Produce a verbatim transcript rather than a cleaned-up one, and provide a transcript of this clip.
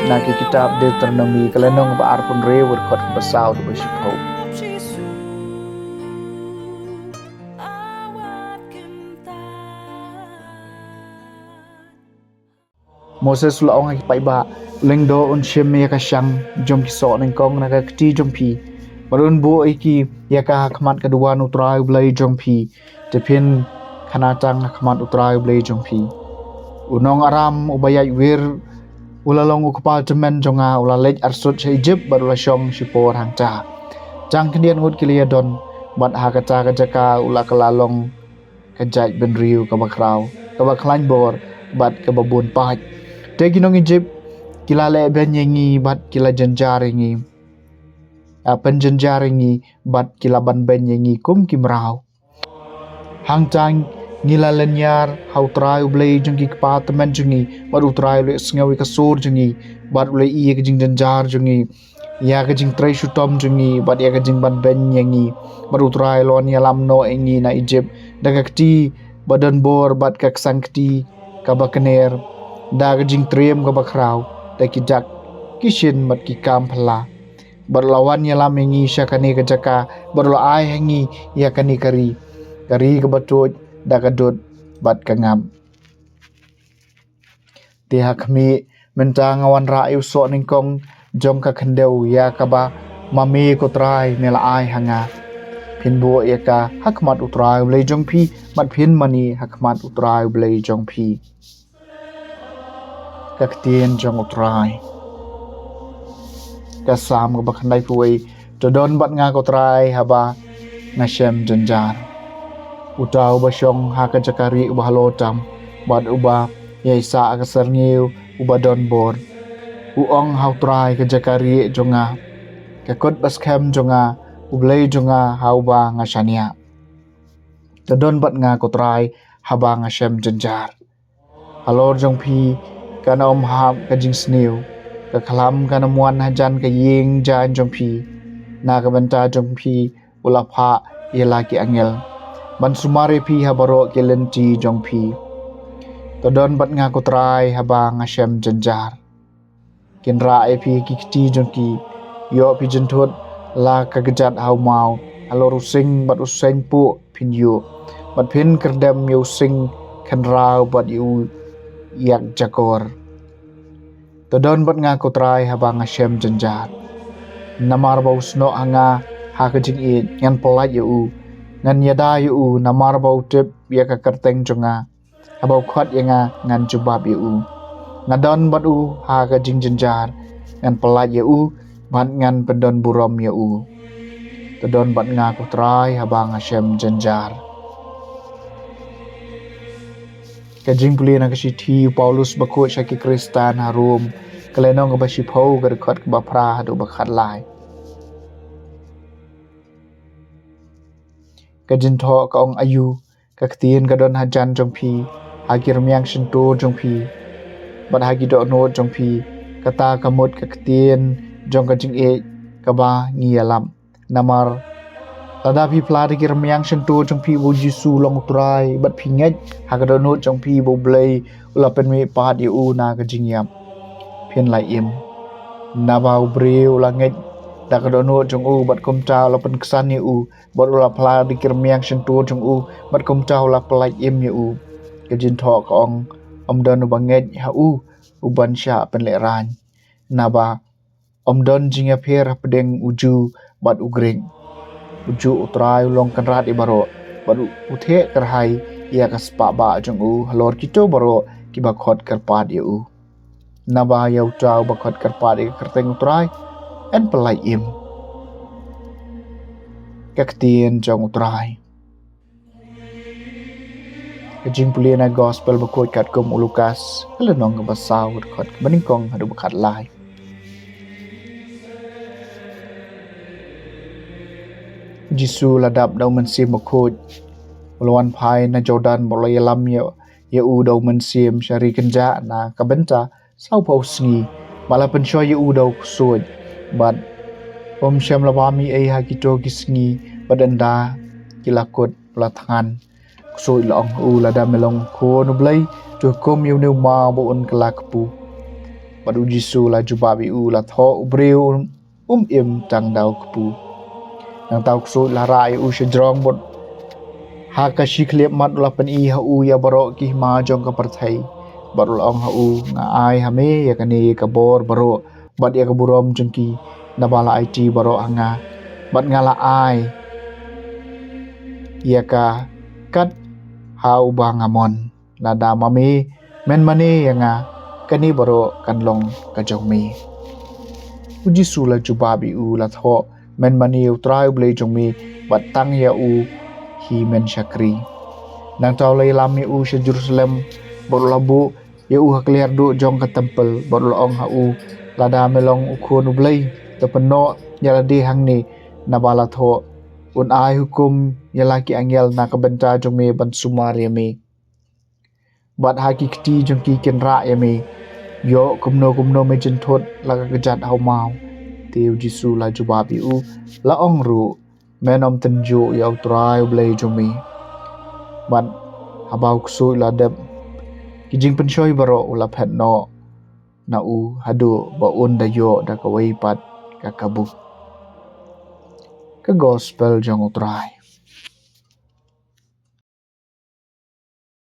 Na ki kitab Deuteronomi ka lynnong ba arphew hynriew, ka dkhot ba saw haduh ba shiphew. Moses u la ong ha ki paidbah, u lyngdoh un shim ïa ka shang jong ki soh nyngkong na ka kti jong phi, bad un buh ïa ki ïa ka ha khmat ka duwan U Trai U Blei jong phi, te phin khana tang ha khmat U Trai U Blei jong phi. U nong Aram uba ïaid wir u la long u kpa tymmen jong nga, u la leit arsut sha Ijipt bad u la shong shipor hangta. Tang khyndiat ngut ki la ïadon, bad ha kata ka jaka u la kylla long ka jaitbynriew kaba khraw, kaba khlaiñ bor, bad kaba bun paid. Te ki nong Ijipt ki la leh beiñ ïa ngi bad ki la jynjar ïa ngi. Ah, pynjynjar ïa ngi bad ki la ban beiñ ïa ngi kum ki mraw. Hangta ngi la lynñiar ha U Trai U Blei jong ki kpa tymmen jong ngi, bad U Trai u la ïohsngew ïa ka sur jong ngi, bad u la ïohi ïa ka jingjynjar jong ngi, ïa ka jingtrei shitom jong ngi, bad ïa ka jingban beiñ ïa ngi. Bad U Trai u la wan ïalam noh ïa ngi na Ijipt da ka kti ba don bor bad ka ksangkti kaba kner, da ka jingtriem kaba khraw, da ki dak ki shin bad ki kam phylla. Bad u la wan ïalam ïa ngi sha kane ka jaka, bad u la ai ha ngi ïa kane ka ri, ka ri kaba tuid da ka dud bad ka ngam. Te ha khmih, mynta nga wanrah ïa u soh nyngkong jong ka khyndew, ïa kaba ma me ko Trai me la ai ha nga. Phin buh ïa ka ha khmat U Trai U Blei jong phi, bad phin mane ha khmat U Trai U Blei jong phi. Ka ktien jong U Trai. Ka Salm kaba khyndaiphew wei. To don bad nga ko Trai haba nga shem jynjar. Uta uba shong ha ka jaka rieh uba halor tam, bad uba ïaisah ha ka syrngiew uba don bor, u ong ha U Trai, ka jaka rieh jong nga, ka kut ba skhem jong nga, U Blei jong nga ha uba nga shaniah. To don bad nga ko Trai haba nga shem jynjar. Halor jong phi kan ym hap ka jingsniew, ka khlam kan ym wan hajan ka ïing jaiñ jong phi. Na ka bynta jong phi u la phah ïa la ki angel ban sumar ïa phi ha baroh ki lynti jong phi. To don bad nga ko Trai haba nga shem jynjar. Kin rah ïa phi ki kti jong ki. Ïoh phi jynthut la ka kjat ha u maw, halor u sing bad u seng puh phin ïuh, bad phin kyrdem ïa u sing khynraw bad ïa u ïak jakor. To don bad nga ko Trai haba nga shem jynjar. Namar ba u snoh ha nga ha ka jingïeit, ngan pyllait ïa u, ngan ïada ïa u, namar ba u tip ïa ka kyrteng jong nga. Haba u khot ïa nga, ngan jubab ïa u. Nga don bad u ha ka jingjynjar, ngan pyllait ïa u, bad ngan pyndon burom ïa u. To don bad nga ko Trai haba nga shem jynjar. Ka jingpule na ka shithi u Paulus bakhuid sha ki Khristan ha Rom, ka lynnong kaba shiphew, ka dkhot kaba phra haduh ba khatlai. Ka jingthoh ka ong, aïu, ka ktien ka don hajan jong phi, ha ki rmiang shyntur jong phi, bad ha ki dohnud jong phi. Kata ka mut ka ktien jong ka jingïeit kaba ngi ïalap. Namar lada phi phla da ki rmiang shyntur jong phi ba u Jisu u long u Trai, bad phi ngeit ha ka dohnud jong phi ba U Blei u la pynmihpat ïa u na ka jingïap, phin la im. Naba u briew u la ngeit da ka dohnud jong u, bad kumta u la pynksan ïa u, bad u la phla da ki rmiang shyntur jong u, bad kumta u la pyllait im ïa u. Ka jingthoh ka ong, ym don uba ngeit ha u uban shah pynlehraiñ. Naba ym don jingïapher hapdeng u Jiw bad u Grik. U Jiw u Trai u long Kynrad ïa baroh, bad u, u theh kyrhai ïa ka spah bah jong u halor kito baroh kiba khot kyrpad ïa u. Naba ïa uta uba khot kyrpad ïa ka kyrteng u Trai, yn pyllait im. Ka ktien jong u Trai. Ka jingpule na gospel bakhuid katkum u Lukas, ka lynnong kaba saw, dkhot kaba nyngkong haduh ba khatlai. U Jisu u la dap da u Mynsiem Bakhuid, u la wan phai na Jordan, bad u la ïalam ïa, ïa u da u Mynsiem sha ri kynjah na ka bynta sawphew sngi, bad la pynshoi ïa u da u ksuid, bad um shym la bam ei ei ha kito ki sngi, bad ynda ki la kut u la thngan. Ksuid u la ong ha u, lada me long Khun u Blei, to hukum ïa une u maw ba un kylla kpu. Bad u Jisu u la jubab ïa u, u la thoh, u briew um im tang da u kpu. Nangta u ksuid u la rah ïa u sha jrong bad ha ka shi khlieh mat u la pyni ha u ïa baroh ki hima jong ka pyrthei. Bad u la ong ha u, nga ai ha me ïa kane ka bor baroh bad ïa ka burom jong ki, naba la aiti baroh ha nga. Bad nga la ai ïa ka kat ha uba nga mon. Lada ma me men mane ïa nga, kane baroh kan long ka jong me. U Jisu u la jubab ïa u, u la thoh, men mane ïa u Trai u Blei jong me, bad tang ïa u hi men shakri. Nangta u la ïalam ïa u sha Jerusalem bad u la buh ïa u ha ka liar duh jong ka templ bad u la ong ha u, lada me long u Khun u Blei, to pynnoh ïa lade hangne, naba la thoh, un ai hukum ïa la ki angel na ka bynta jong me ban sumar ïa me. Bad ha ki kti jong ki kin rah ïa me. Ïoh kumno kumno me jynthut la ka kjat ha u maw. Te u Jisu u la jubab ïa u, la ong ruh, men ym tynjuh ïa u Trai u Blei jong me. Bad haba u ksuid u la dep, ki jingpynshoi baroh u la phet noh na u haduh ba un da ïoh da kawei pat ka kabuk. Ka gospel jong u Trai.